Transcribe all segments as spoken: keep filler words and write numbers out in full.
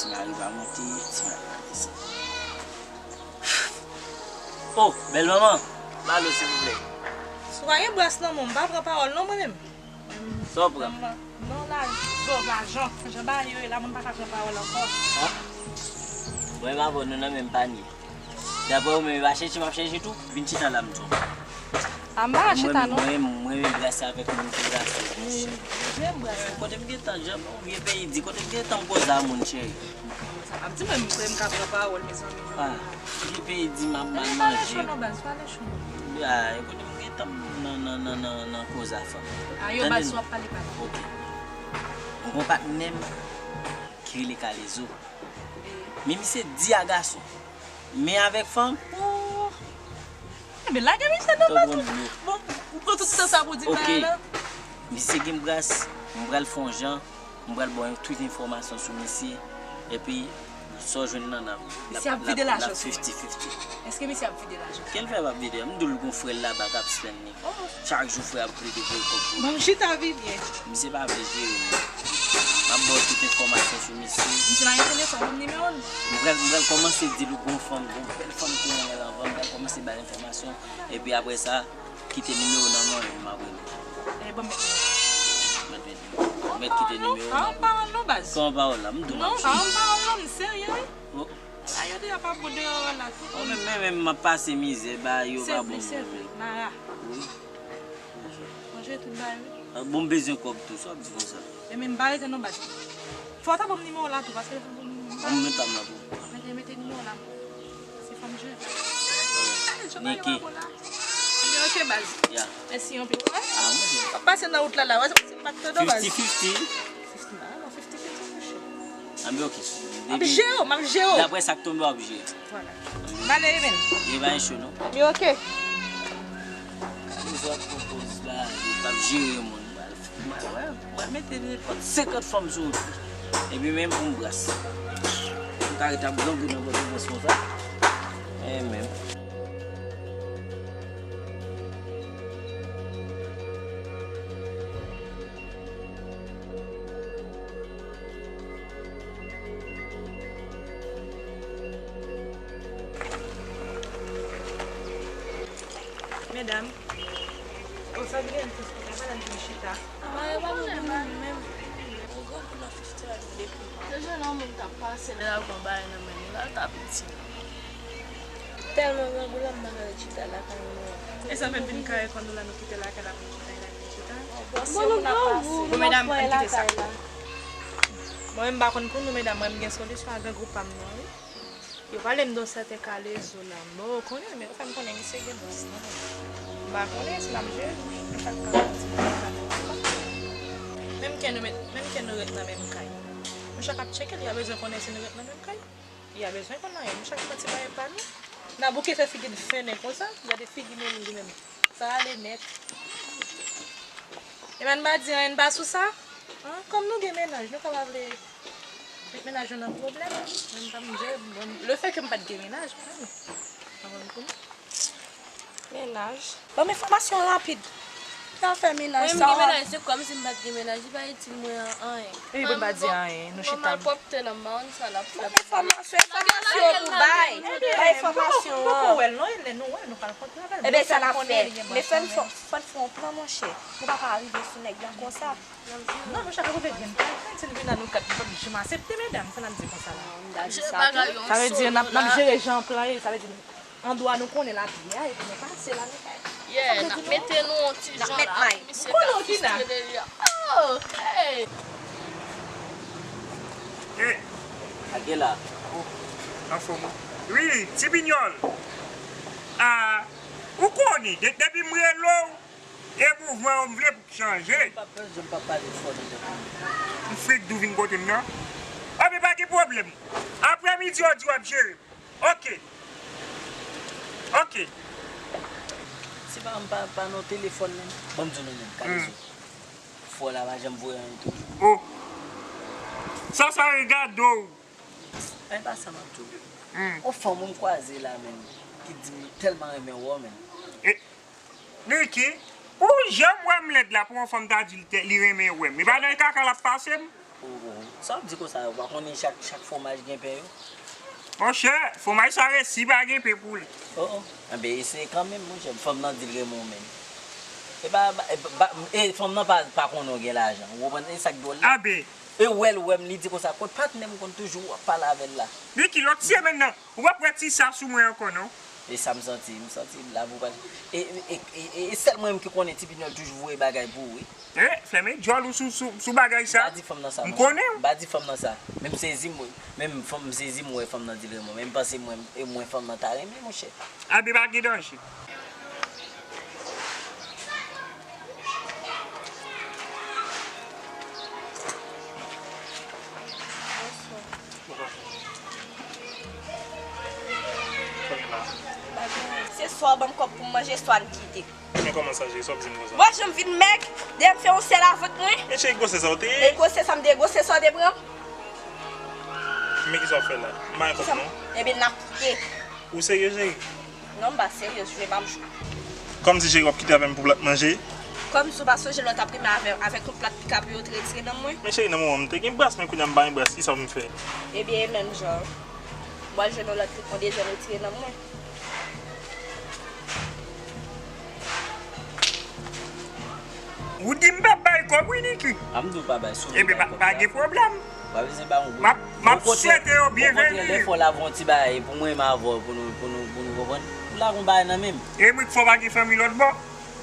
Mari pa monte, ti mari pa desann. Oh, bèl manman, ba lo silvouplè. Si w pa gen bras nan men w, m pa pran pawòl non mwen menm. Sa w pran? Non, la, zo, lajan, jan bagay yo ye la, moun pa ka pran pawòl ankò. Mwen m avè w, nou nan menm panye. Daprè ou menm, e pa chèche m ap chèche tou? Vin chita la m di w. A m pa ka chita non. Mwen, mwen, mwen renmen brase avèk moun ki brase. Mwen renmen brase. Kote m gentan, jan yon vye peyi di, kote m gentan m koze a moun cheri? Sa m ap di mwen, m kwè m ka pran pawòl, mezanmi. Ah, vye peyi di m ap mal manje. Pale cho non baz, pale cho non. Ah, kote m gentan m nan, nan, nan, nan, nan koze a fanm. Ah, yo baz, w ap pale, pale. Ok. Mwen gon patnè m ki rele Kalezo. Men misye di a gason. Men avèk fanm, oh. Ebyen, lage misye nan bat ou. Bon, ou pran tout tan sa pou di bagay la. Misye gen bras, m pral fè yon jan, m pral ba w tout enfòmasyon sou misye. Epi, sa w jwenn nan nan. Misye ap vide lajan sou mwen. Fifty fifty. Èske misye ap vide lajan? Kèl fè l ap vide? M di w l gon frè l laba k ap spenn li. Chak jou frè ap plede voye kòb pou li. Ban m chita pi byen. Misye pa vle jere mwen. M ap ba w tout enfòmasyon sou misye. Misye pa gen telefòn, ban m nimewo l. M pral, m pral kòmanse di l ou gon fanm, gon bèl fanm ki renmen l anvan, m pral kòmanse ba l enfòmasyon. Epi apre sa, kite nimewo nan mwen, m ap rele. E, ban m met nimewo. Mèt, mèt, mèt kite nimewo. Pa yon pawòl non, baz. Kòman pawòl la? M di w m ap jere. Non, pa yon pawòl non, m serye, wi. Oh. A yo deja pa bon deyò la tou. Oh, men, men, men, m ap pase mizè, ba yo pa bon. Se vre, se vre. Mara. Wi. Manje tout bagay, wi. Ah, bon, m bezwen kòb tou, sa w ap di konsa? E men, m pa rete non, baz. Fò w ta ban m nimewo w la tou, paske m pa. Ban m met pa m la pou. Mete, mete nimewo w la. Se fanm jere. Niki. Ebyen, ok, baz. Ya. Mèsi anpil, wi. Ah, mwen. W ap pase nan wout la, la, wè, se pa t tande w, baz. Fifty fifty. Fifty, ah, non, fifty fifty, monchè. Anben, ok. M ap jere w, m ap jere w. Daprè sa k tonbe, w ap jere. Vwala. M ale, men. Li pa cho non. Li ok. Li pa pwopoz la, li p ap jere moun. M al, m al, m al mete nenpòt senkant fanm sou wout li. Epi menm pou m bras. M ka rete ap grangou nan Pòtoprens konsa. E menm. Medam, o sa gen tout sa, pa nan vin chita. Mwen pa konnen menm. Ou grangou nan fifty la depi. Deja nan moun k ap pase, lè l ap pran bagay nan men nou la, l t ap di. Tèlman grangou la, m pa ka ret chita lakay mwen. E sa fè m vin kare kò nou la, nou kite lakay la pou nou chita, e la vin chita. Bon, nou grangou, nou pa kwè lakay la. Bon, medam, ann kite sa. Bon, mwen m pa konn pou nou, medam, mwen m gen solisyon a grangou pa m nan, wi. Yo pale m de yon sèten Kalezo la. Bon, ou konnen, men ou fè m konnen misye gen bras nan men l. M pa konnen si l ap jere, men sa l ka fè ti bras la. Menm ke nou met, menm ke nou ret nan menm kay. Nou chak ap tcheke, li a bezwen konnen si nou ret nan menm kay. Li a bezwen konn anyen. Nou chak pran ti bagay pa nou. N a bouke fè figi n fennen konsa. Gade figi Meli li menm. Sa ale nèt. E pa n pa di anyen, n pa sou sa. An, kòm nou gen mennaj, nou ka pa vle met mennaj nou nan pwoblèm. Mwen, m pa m jere, bon, lefètke m pa t gen mennaj, mwen, mwen konn pou mwen. Mennaj. Ban m enfòmasyon rapid. Ki afè mennaj sa? Mwen, m gen mennaj, se kòmsi m pa t gen mennaj, li pa itil mwen an anyen. Epi pou n pa di anyen, nou chita. Malpwòpte nan mawon sa l ap fè. Ban m enfòmasyon, enfòmasyon pou bay. Bay enfòmasyon an. Nou wè l, non, e lè nou wè l, nou pral kontre avè l. Ebyen, sa n ap fè. Men fò n fè, fò n fè yon plan, monchè. Nou pa ka rive sou nèg lan konsa. Non, monchè, ka rive gen pral fè, si n vin la nou kat, nou p ap janm aksepte medam, sa n ap di konsa la. Sa vle di, n ap, n ap jere jan plan ye, sa vle di, andwa nou konnen lapli a, epi nou pase la, nou fè. Yeah, n ap mete nou yon ti jan la, pou misye ka fristre de li a. Oh, hey! Hey! Sa gen la? Oh, anfòm ou? Wi, ti pinyòl. Ah, ou konnen, de-, depi m rele w, e mouvman yo m vle pou k chanje. M p ap pè, m p ap pale fò nan tèt mwen. M fenk di w vin kote m nan. Anben, pa gen pwoblèm. Aprèmidi, w di w ap jere m. Ok. Ok. Se pa, m pa, pa nan telefòn nan. Ban m di w nou menm, Kalezo. Fò la pa janm voye anyen tou. Oh. Sa, sa regade w. Men pa sa m ap di w. Yon fanm m kwaze la menm, ki di m li tèlman renmen wè w menm. E, Niki, ou janm wè m lèd la pou yon fanm ta di l te, li renmen wè m. E pa nan kaka l ap pase m. Ou, ou, sa w ap di konsa, ou pa konnen chak, chak fwomaj gen pen yo? Monchè, fwomaj sa resi pa gen pen pou li. Oh, oh. Anben, eseye kanmenm, monchè. Fanm nan di l renmen w menm. E pa, e pa, e fanm nan pa, pa konnen w gen lajan. Ou konprann? E sa k dwòl la. Anben. E w wè l, ou wè m, li di konsa, kot patnè m konn toujou w ap pale avè l la. Li ki lòt semèn nan? Ou p ap wè ti sa sou mwen ankò, non. E sa m santi, m santi la pou pa. E, e, e, e, e sèl mwen menm ki konnen Ti Pinyòl toujou voye bagay pou ou, wi. E, fèmen djòl ou sou, sou, sou bagay sa. M pa di fanm nan sa, monchè. M konnen w. M pa di fanm nan sa. Men m sezi m, wi. Men m fanm, m sezi m wè fanm nan di l renmen w. Men m panse mwen, e mwen fanm nan ta renmen, monchè. Anben, pa gen danje. Se swa w ban m kòb pou m manje, swa n kite. Men kòman sa, cheri, sa w ap di m konsa? Bon, jan m vin mèg, dèyè m fè yon sèl avant mwen. Men cheri, gwosès sa w te ye? E gwosès sa m te ye, gwosès sa w te pran m? Men kisa w ap fè la? M pa gen kòb non. Ebyen, n ap kite. Ou serye, cheri? Non, m pa serye, jwe pa m jwe. Kòmsi cheri w ap kite avè m pou plat manje? Kòmsi w pa sonje lè w t ap renmen avè, avèk yon plat pika pou yo te retire nan mwen? Men cheri, nan moman m te gen bras, men kounye a m pa gen bras, kisa w vin fè? Ebyen, e menm jan. M pral jwenn yon lòt, yon dezèm retire nan mwen. Ou di m p ap bay kòb, wi, Niki. A m di w pa bay, sou. Ebyen, pa, pa gen pwoblèm. Pa bezwen ba yon goud. M ap, m ap swete yo byenveni. Okontrè, lè fò la voye yon ti bagay pou mwen, m avè w, pou nou, pou nou, pou nou konprann. Ou la gon bagay nan men m. E mwen k fò pa gen fanmi lòt bò.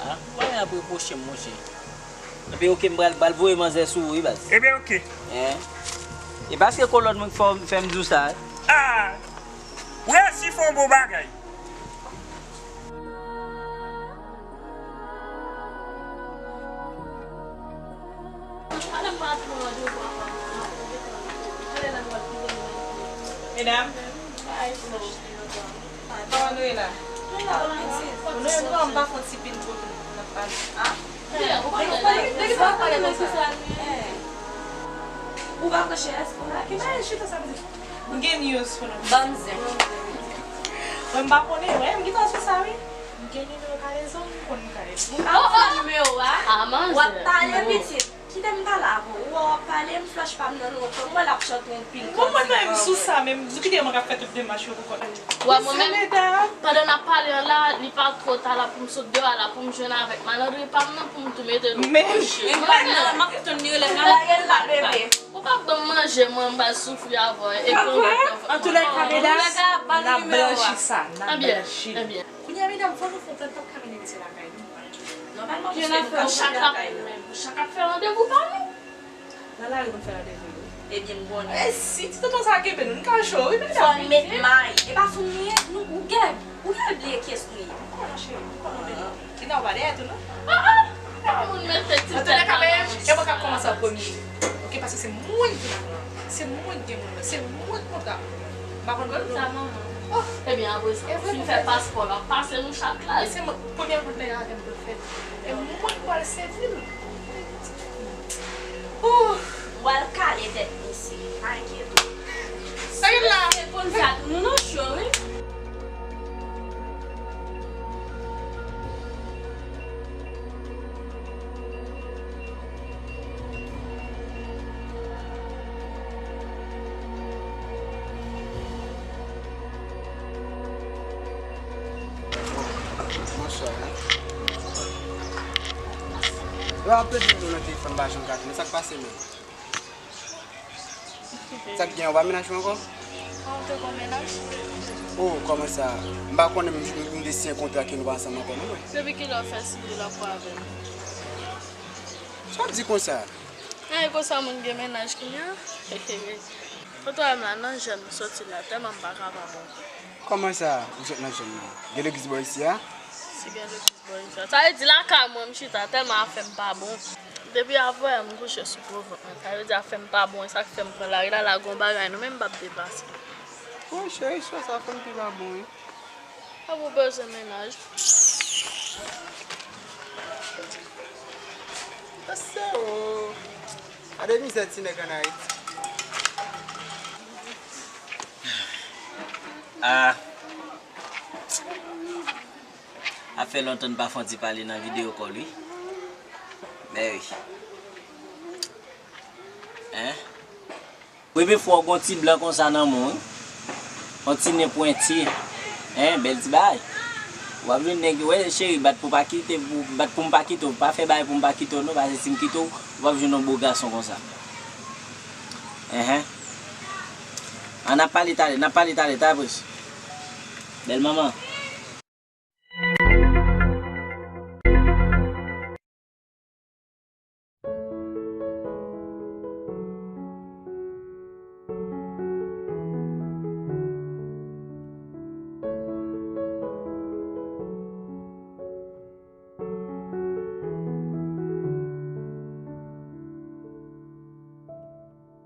A, ou pa gen ap repwoche m, monchè. Ebyen, oke, m pral, pral voye manzè sou ou, wi, baz. Ebyen, oke. Hein? E paske kolòn mwen k fè, fè m di w sa, wi. A! Ou resi fè yon bon bagay. Medam, kòman nou ye la? Nou la, wi, pitit. Nou, nou, nou pa fè yon ti pil twòp, n ap pale. A? Ou pa, ou pa, ou pa, ou pa pale konsa. Ou pa branche, èske ou la? Ki bagay chita sa, pitit? M gen news pou nou. Ban m zen. Mwen, m pa konnen, mwen, m gentan sou sa, wi. M gen nimewo kale zòn, m konn kale. Oh, oh, nimewo a. A, manzè. W ap pale, pitit. Kite m pale avè w. Ou wè w ap pale, m flèch pa m nan lontan. M wè l ap chante yon pil kantòg. Mwen, mwen, m sou sa, men m di kite mwen k ap fè tout demach yo pou kont mwen. Wè, mwen menm, pandan n ap pale an la, li pa twò ta la pou m sot deyò a la pou m jwenn avèk malandren pa m nan pou m tou mete l o kòch. Men m pa nan, m ap tann li rele m la. Ou pa ban m manje, mwen, m pral soufri avè w. Epi ou pa pran. Antoulèka, medam, n ap blanchi sa, n ap blanchi. Ebyen, ebyen. Kounye a, medam, fò nou fè yon plan, n p ap ka mennen misye lakay nou. Nòmalman, misye nou ka chita lakay nou. Chak ap fè randevou pa nou. Nan lari pou n fè randevou yo. Ebyen, m konnen. E si ti tonton sa kenbe nou, n ka cho, wi, medam. Fò n met may. E pa sou nou ye, nou, ou gen, ou gen bliye kiyès nou ye. Ou konnen, cheri, ou konnen nou. Kina, ou pa dèyè tou, non? Ah, ah! Kina moun mete ti tèt la nan. Antoulèka, men, e mwen k ap kòmanse an premye. Oke, paske se mwen ki la. Se mwen ki gen moun nan. Se mwen k kontra. M pa konn gòl nou. Sa, manman. Oh. Ebyen, apre sa, si m fè paspò, l ap pase nou chak la. Se mwen, premye kout nèg avè m pou l fè. E mwen k pral sèvi l. Ouh. W al kale tèt misye. Pa enkyete w. Sa gen la. Se konn sa tou, nou nan cho, wi. Bonswa, wi. Yo ap pede nou nan telefòn, m pa janm ka jwenn. Sa k pase menm? Sa k gen, ou pa mennaj ou ankò? An, ou te gon mennaj? Oh, kòman sa? M pa konnen, m, m, m te siyen kontra ke nou pa ansanm ankò, non, mwen. Depi kilè w fè sou li la pou avè m? Sa w ap di konsa? An, e konsa moun gen mennaj kounye a? Kote w wè m la, nan jèn m soti la, tèlman m pa ka pa bon. Kòman sa, ou sot nan jèn nan? Gen legliz bò isi a? Si gen legliz Bon, sa vle di lakay mwen m chita tèlman afè m pa bon. Depi avanyè m kouche sou gwo vant mwen. Sa vle di afè m pa bon, e sa k fè m pran lari la, la gon bagay nou, men m p ap deplase. Bon, cheri, istwa sa fè m pi pa bon, wi. Apa w bezwen mennaj? Pase o. Gade mizè ti nèg ann Ayiti. Ah. Sa fè lontan n pa fè yon ti pale nan video call, wi. Mè wi. Hein? Premye fwa w gon ti blan konsa nan men w, wi. Yon ti nen pwenti. Hein, bèl ti bagay. W ap jwenn nèg, wè, cheri, bat pou pa kite, pou, bat pou m pa kite w, pa fè bagay pou m pa kite w, non, paske si m kite w, w ap jwenn yon bo gason konsa. Enhen. An ap pale talè, n ap pale talè, ta pres. Bèl manman.